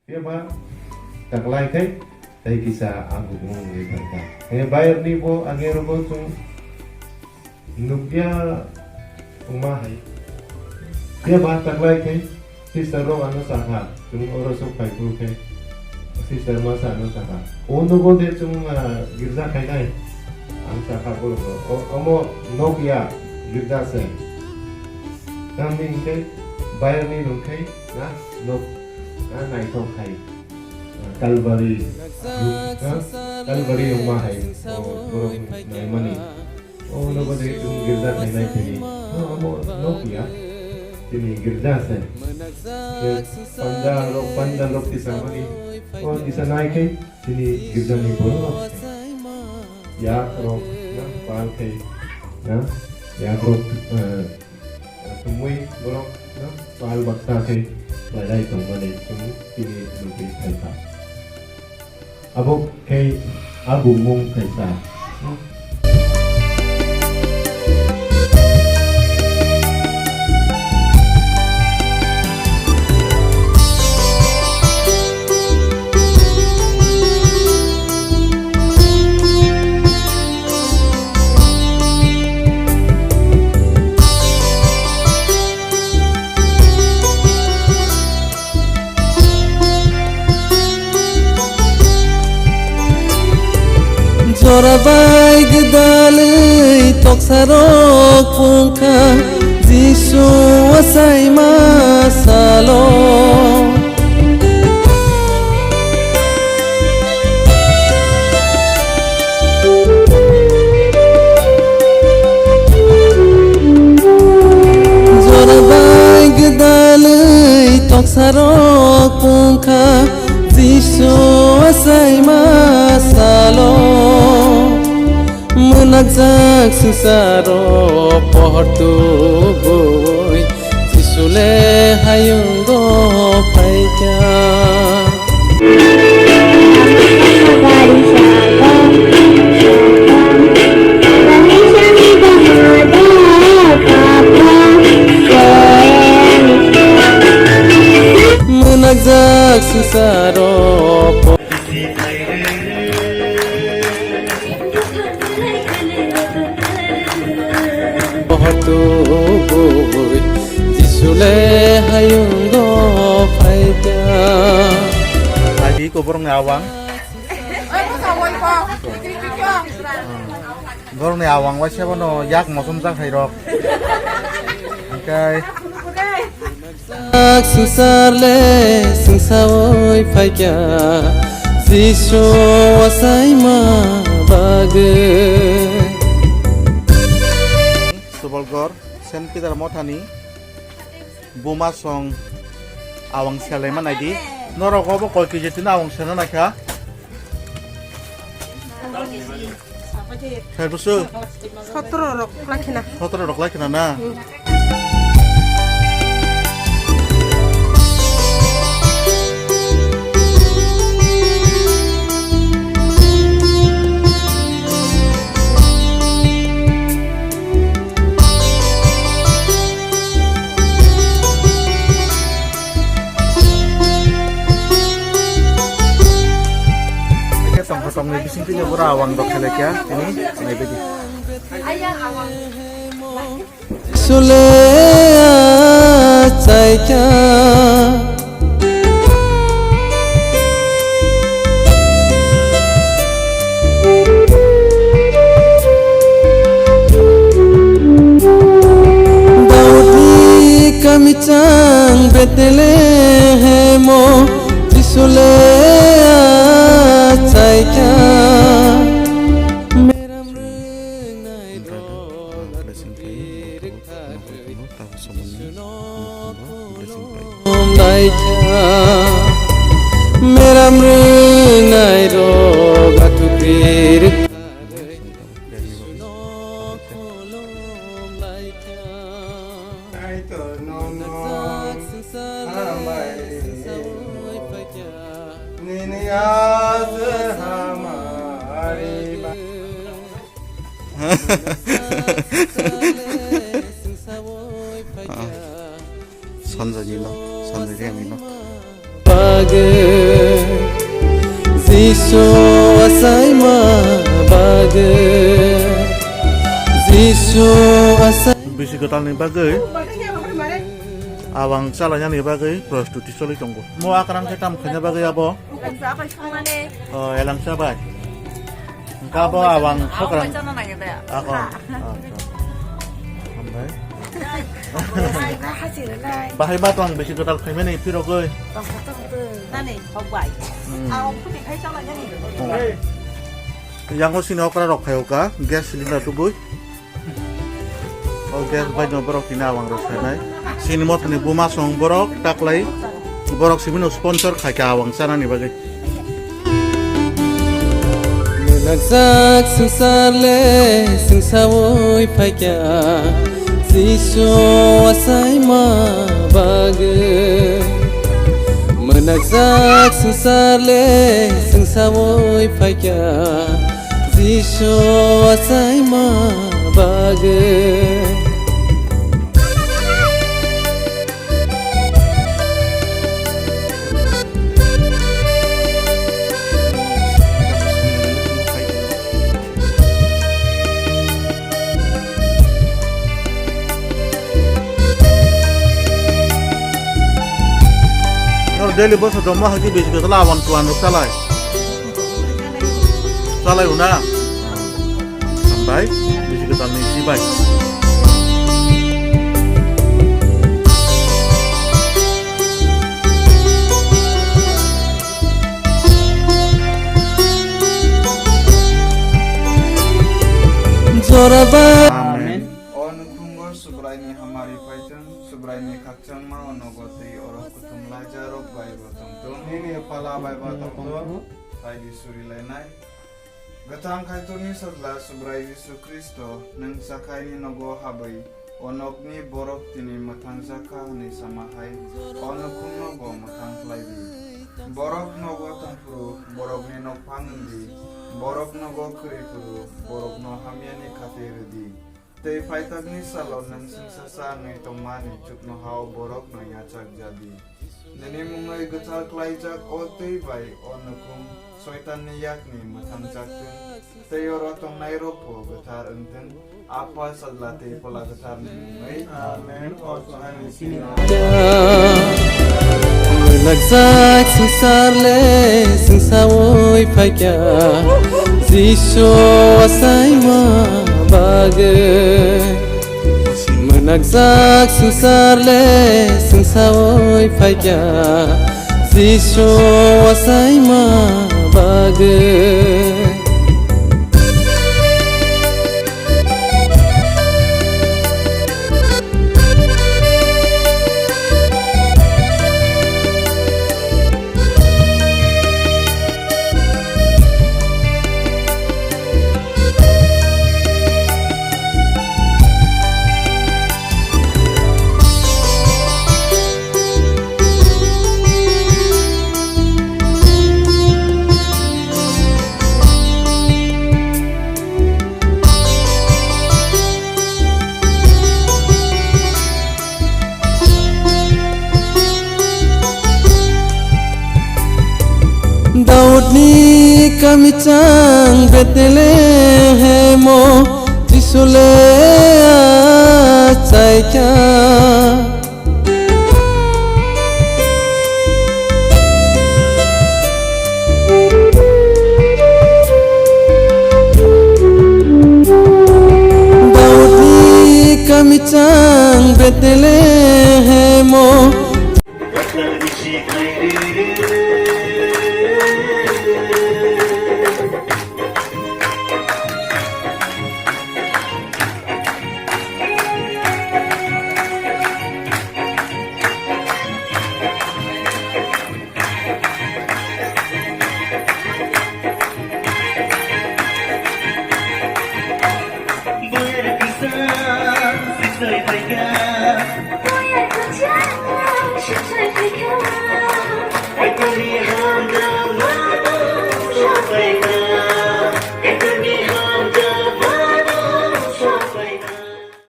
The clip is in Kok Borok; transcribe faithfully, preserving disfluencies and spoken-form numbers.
Phiya ba taklai khe tei kisa abukmung wngwi thangkha. He bayarni bo age rogo chwng nukya wngma hai. Phiya ba taklai khe sister rok ano sakha, chwng oro sok phai phuru khe sister masa ano sakha, "O nogo de chwng, ah, girja khainai?" Ang sakha bolong rok, "O, omo nok ya, girja se." Tamni hwnkhe bayarni rwngkhai na nok na naithok hai. Kalbari, ha? Kalbari wngma hai, o, borok naimani. O, nogo de chwng girja khainai thani. Ha, omo nok ya. Chini girja se. Ke panda rok, panda rok kisa mani. O, kisa nai khe chini girja ni borok rok se. Yak rok, na, pal khe, na, yak rok, eh, Tumui borok no pal baksa khe khlailai tongmani chwng tini nugwi phaikha. Abo khe abukmung kaisa. Jora bai gwdalwi toksarok pungkha Jisu achaima salo. Jora bai gwdalwi toksarok pungkha Jisu achaima salo. Mwnakjak swngcharo pohor tubui Jisu le hayungo phaikha. Mwnakjak swngcharo po- Jisule hayungo phaikha. Agi ko borokni awang. Borokni awang waisa bono yak mosom jak hai rok. Hingkai. Swngchar le swngsaui phaikha Jisu achaima bagwi. Subolgor Saint Peter Mothani buma song awang selaima naidi. Norok obo koi kiji tini awang sena naikha? Khair busu? Sotoro rok lakhina. Sotoro rok lakhina na? Hmm. Tongkha tongni bising tini bura awang rok khelekya tini naibaidi. Sule achaikha. Daudni kamichang Bethlehemo Jisule achaikha. Meram rwngnai rok. Blessing pai, bo tabuk nokol tongo, tabuk somoni nokol tongo, blessing pai. Laikha, meram rwngnai rok athukri rwkha. Kaitor nono hambai nini ase hamari ba. Ah, Sanjay ni nok, Sanjay Riang ni nok. Bagwi Jisu achaima bagwi. Jisu achai- Bisi kwtalni bagwi awang chalainani bagwi prostuti choli tongo. Mo akrang khe tam khaina bagwi abo? Elangsa bai songmani. O, elangsa bai. Hwnkhe abo awang sokrang. Chana nangya de. Ako. Hambai. Bahai ma tong bisi kwtal khaimani phirogwi. Nani, hok bai. Hmm. Awang phuti khai chana nani. Yango sini okra rok khayoka, gas cylinder tubui. O gas bai no borok tini awang rok sanai. Sini mothani buma song borok taklai. Borok simi no sponsor khai kha awang chanani bagwi. Mwnakjak swngchar le swngsaui phaikha, Jisu achaima bagwi. Mwnakjak swngchar le swngsaui phaikha, Jisu achaima bagwi. Nor daily boso jomma hai di bisi bisi lawan tuan rok chalai. Chalai una. Hambai, bisi kwtal ni sibai. Joraba. Amen. O nukhungo Subraini hamari paitwng, Subraini khakchangma o nogo tei oro kuthum laijarok bai bo tongthung. Nini phala bai bo tongthung. Tei di suri lainai. Gathang Kaitorni Sajla Subrai Jisu Khristo, nwng Sakhaini nogo habwi, o nokni borok tini mwthangjakha hwnwi sama hai, o nukhungno bo mwthang khlai di. Borok nogo tongphuru, borokni nokphang wng di, borok nogo kwrwi phuru, borokno hamyani khatwi rw di. Tei phaithakni salo nwng chwngsacha wngwi tongmani chuknohao borokno yachak ja di. Nini mungwi gwthar khlaijak o twi bai o nukhung Soitanni yakni mwthangjaktwng, tei oro tongnairokbo gwthar wngthwng, Apha, Sajla tei Phola Gwtharni mungwi. Amen. O Johani sini. Mwnakjak swngchar le swngsaui phaikha, Jisu achaima bagwi. Mwnakjak swngchar le swngsaui phaikha, Jisu achaima bagwi. Daudni kamichang Bethlehemo Jisu le achaikha. Daudni kamichang Bethlehemo.